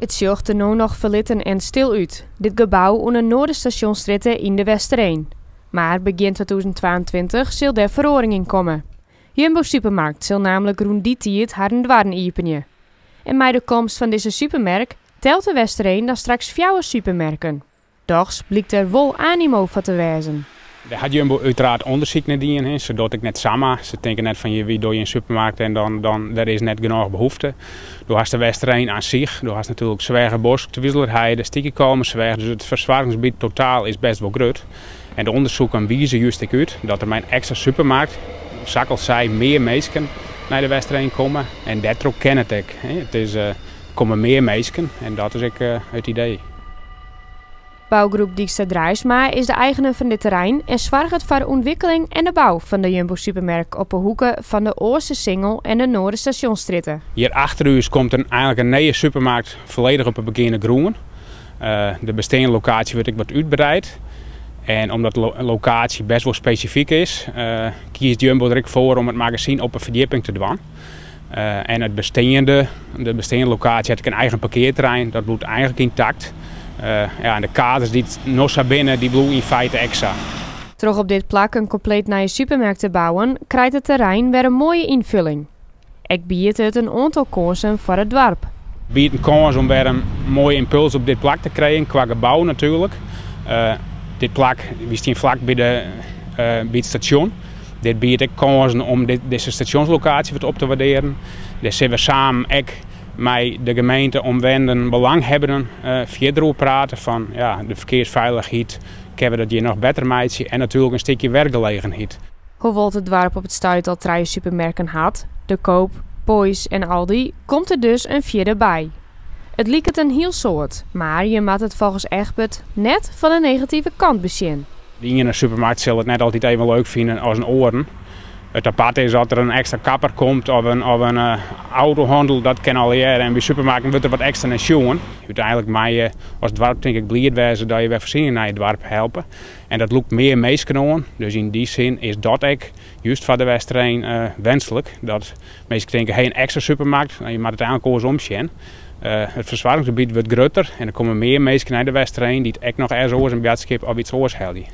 It sjocht der no noch ferlitten en stil út, dit gebou oan de Noarderstasjonsstrjitte yn De Westereen. Mar begjin 2022 sil dêr feroaring yn komme. Jumbo Supermarkt sil nammentlik rûn dy tiid harren doarren iepenje. En mei de komst fan dizze supermerk telt De Westereen dan straks fjouwer supermerken. Dochs blykt der wol animo foar te wêzen. Dêr hat Jumbo úteraard ûndersyk nei dien. Se docht ek net samar. Se tinke net fan wy dogge in supermarkt en dan der is net genôch behoefte. Do hast De Westereen oan sich, do hast natuerlik Sweagerbosk, Twizelerheide, Stikelkomersweach, dus it fersoargingsgebiet totaal is bêst wol grut. En de ûndersiken wize just ek út dat der mei in ekstra supermarkt, sa't ik al sei, mear minsken nei De Westereen komme. En dêrtroch kin it ek. It is, der komme mear minsken en dat is ek it idee. Bougroep Dykstra Draaisma is de eigener fan dit terrein en soarget foar de ûntwikkeling en de bou fan de Jumbo Supermerk op 'e hoeke fan de Oastersingel en de Noarderstasjonsstrjitte. Hjir achter ús komt eigenlik in nije supermarkt folledich op 'e begeane grûn. De besteande lokaasje wurdt ek wat útbreid. En omdat de lokaasje bêst wol spesifyk is, kiest Jumbo der ek foar om it magazyn op 'e ferdjipping te dwaan. En it besteande, de besteande lokaasje hat ek in eigen parkearterrein, dat bliuwt eigenlik yntakt. Ja, en de kaders dy't no sa binne, dy bliuwe yn feite ek sa. Troch op dit plak in kompleet nije supermerk te bouwen, krijt it terrein wer in moaie ynfulling. Ek biedt it in oantal kânsen foar it doarp. Biedt in kâns om wer in moaie ympuls op dit plak te krijen, kwa gebou natuerlik. Dit plak, wy stean flak by de, by it stasjon. Dit biedt ek kânsen om dizze stasjonslokaasje wat op te waardearjen. Dêr sille we samen ek mei de gemeente, omwennenden, belanghebbenden fierder oer prate fan ja, de ferkearsfeilichheid, kinne we dat hjir noch better meitsje en natuerlik in stikje werkgelegenheid. Hoewol't it doarp op it stuit al trije supermerken hat, de Coop, Poiesz en Aldi, komt der dus in fjirde by. It liket in hiel soad, mar je moatte it folgens Egbert net fan de negative kant besjen. De iene supermarkt sil it net altyd even leuk fine as in oaren. It apart is as der in ekstra kapper komt of in, of in autohannel, dat kin allegear. En by supermarkten wurdt der wat ekstra nei sjoen. Uteinlik meie je as doarp tink ik bliid wêze dat je wer foarsiening nei it doarp helpe. En dat lûkt mear minsken oan. Dus yn dy sin is dat ek just foar De Westereen wenslik. Dat minsken tinke, hé, in ekstra supermarkt, no, je moatte it eigenlik oarsom sjen. It fersoargingsgebiet wurdt grutter en der komme mear minsken nei De Westereen dy't ek noch ergens oars in boadskip of yts oars helje.